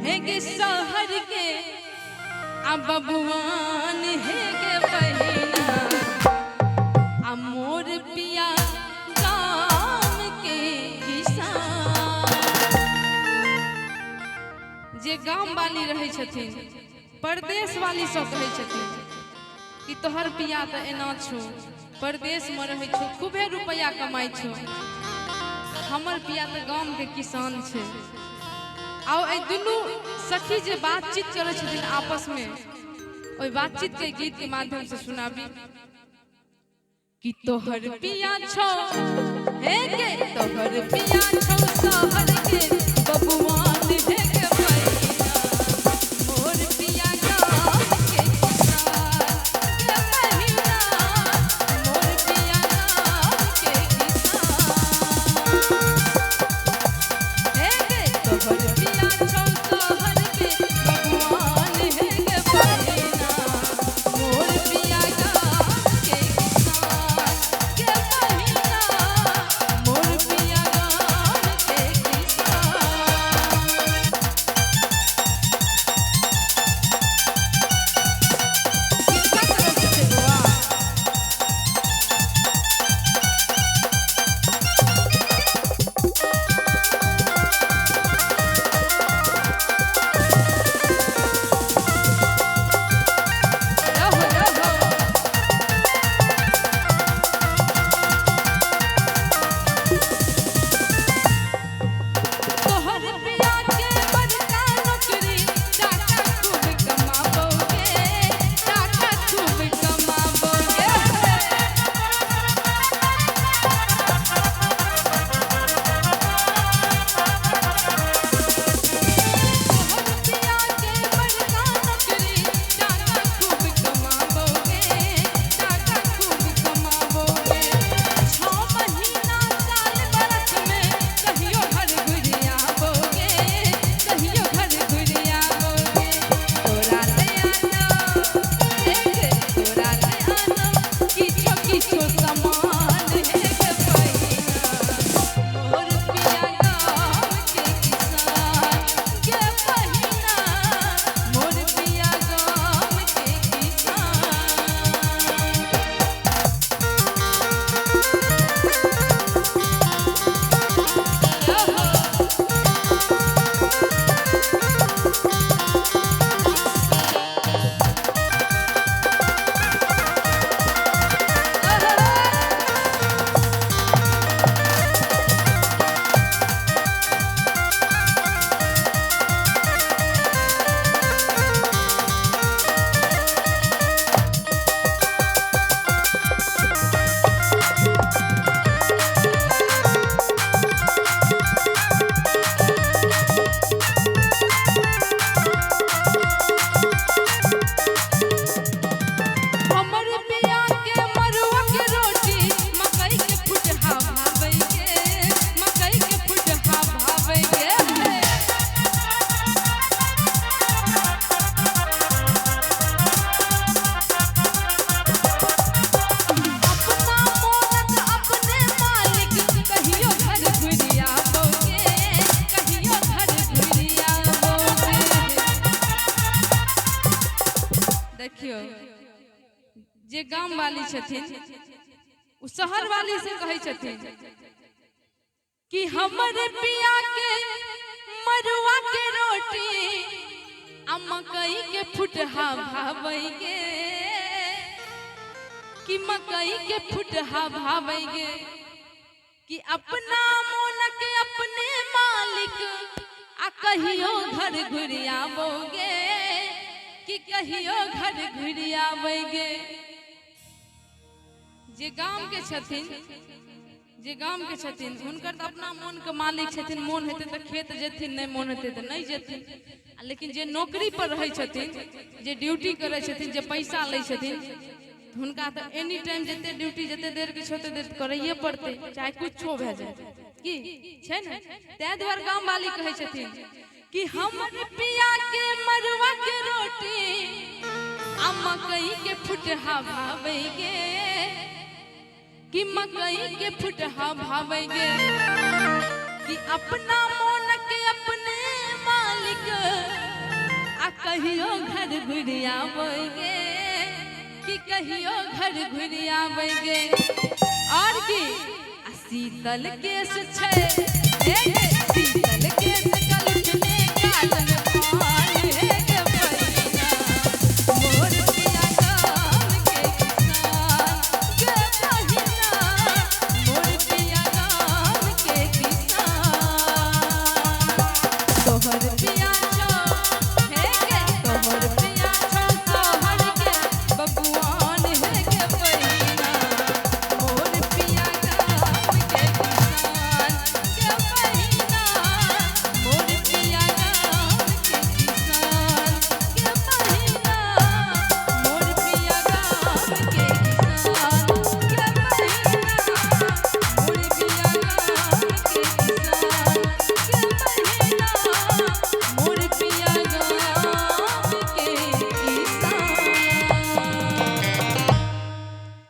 हे गे शहर के आ बबुआन हे गे बहिना, आ मोर पिया गाम के किसान। जे गाम वाली रहै छथिन, परदेश वाली सब कहै छथिन कि तोहर पिया तऽ एना छौ, परदेश में रहै छौ, खूबे रुपैआ कमाइ छौ, हमर पिया तऽ गाम के किसान छै। आओ एहि दुनू सखी जे बातचीत करै छथिन आपस में, ओहि बातचीत के गीत के माध्यम से सुनाबी कि तोहर पिया छौ हे गे, तोहर पिया छौ शहर के बबुआन हे गे बहिना, मोर पिया गाम के किसान गे बहिना, मोर पिया गाम के किसान। हे गे तोहर पिया छौ शहर के बबुआन हे गे बहिना, मोर पिया गाम के किसान गे बहिना, मोर पिया गाम के किसान। किनका तरफ से छै बौआ? रहो रहो। तोहर पिया के बड़का नौकरी, टाका खूब कमाबोगे, टाका खूब कमाबोगे। तोहर पिया के बड़का नौकरी, टाका खूब कमाबोगे, टाका खूब कमाबोगे। 6 महीना साल बरस में कहियो घर घुरियाबोगे, कहियो घर घुरियाबोगे। तोरा ले आनो एक, तोरा ले आनो किछो किछो सामान हे गे बहिना, मोर पिया गाम के किसान गे बहिना, मोर पिया गाम के किसान। रहो। हमर पिया के मरुआ के रोटी, मकई के फुटहा भाबै गे, मकई के फुटहा भाबै गे। अपना मोनक अपने मालिक, कहियो घर घुरियाबोगे, कहियो घर घुरियाबोगे। देखियौ जे गाम वाली छथिन ओ शहर वाली से कहै छथिन कि हमर पिया के मरुआ के रोटी आ मकई के फुटहा भाबै गे, कि मकई के फुटहा भाबै गे, कि अपना मोनक अपने मालिक आ कहियो घर घुरियाबोगे, कि कहियो घर घुरियाबोगे। जे गाम के छथिन, जे गाम के छथिन हुनकर तऽ अपना मोन के मालिक छथिन, मोन हेतै तऽ खेत जेथिन, नहि मोन हेतै तऽ नहि जेथिन। आ लेकिन जे नौकरी पर रहै छथिन, जे ड्यूटी करै छथिन, जे पैसा लै छथिन, हुनका तऽ एनी टाइम जते ड्यूटी जते देर के छै ओते देर करैए पड़तै, चाहे कुछो भए जाए, की छै ने? ताहि दुआरे गाम वाली कहै छथिन कि हमर पिया के मरुआ के रोटी आ मकई के फुटहा भाबै गे, कि मकई के फुटहा भाबै गे, कि अपना मोन के अपने मालिक घुरि आबै गे, कि कहियो घर घुरि आबै गे। और की आ शीतल केश छै।